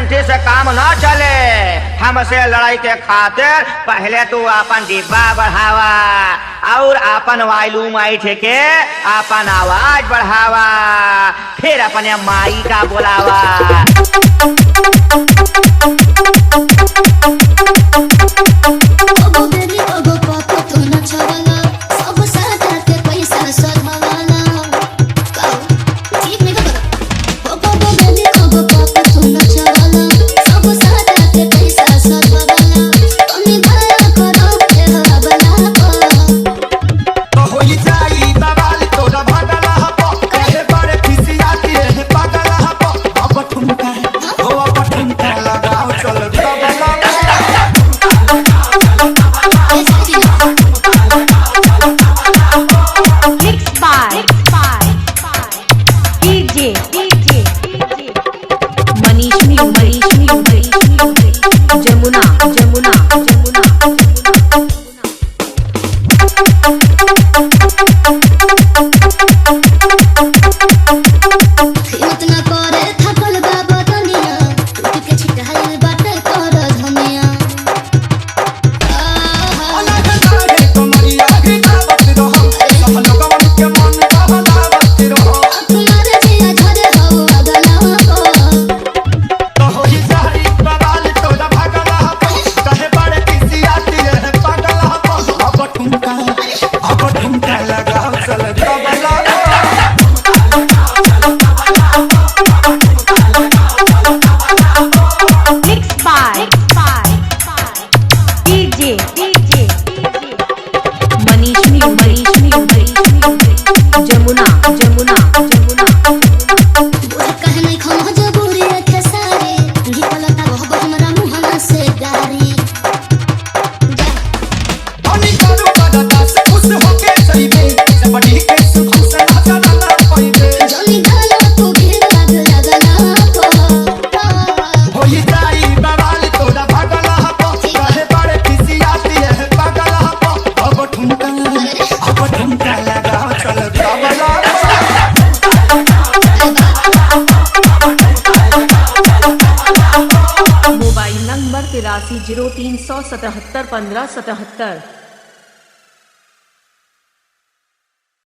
डंठी से काम न चले। हमसे लड़ाई के खातिर पहले तू अपन डिब्बा बढ़ावा और अपन वायलूम ऐठ के अपन आवाज बढ़ावा, फिर अपने माई का बुलावा। ओगो बेबी ओगो पापा तू न छवाला, सब सादा के पैसा सधवाला। काऊ ठीक नहीं बता। ओगो बेबी ओगो पापा तू न छवाला, सब सादा के पैसा सधवाला। तनी दया करो के हवा बला तो होई जाई बवाल तोरा भगल हपो, काहे बड़े खिसियाती रे पागल हपो। अब ठुमका हो, अब ठुमका लगाओ चल तबला। Mixed by DJ DJ Manish Manish Manish Jamuna Jamuna Jamuna. हिम्मत न करे थकल बा बदनिया, टूट के छिटाइल बाटे कर धनिया। आहा अलग लागे कमरिया गिरावत रहो, सब लोगवन के मन बहलावत रहो। तुम्हारे जिया झरे हो अगला को। तो होई जाई बवाल तोरा भगल हपो, काहे बड़े खिसियाती रे पागल हपो। अब ठुमका लगाओ चल तबला। Mixed by DJ DJ Manish Manish Manish Jamuna Jamuna Jamuna. बुढ़ कहे नहीं खम जबूरी के सारे, निकलता रह हमरा मुहना से गारी। जा धनी करू बदता से खुश होके जइबे, सबड़ी के सुख से नाचा ना पाइबे। जनी डालो तू भीड़ लग लगला को। होई जाई बवाल तोरा भगल हपो, काहे बड़े खिसियाती है पागल हपो। अब ठुमका लगाओ चल तबला। Mobile number 8303771577।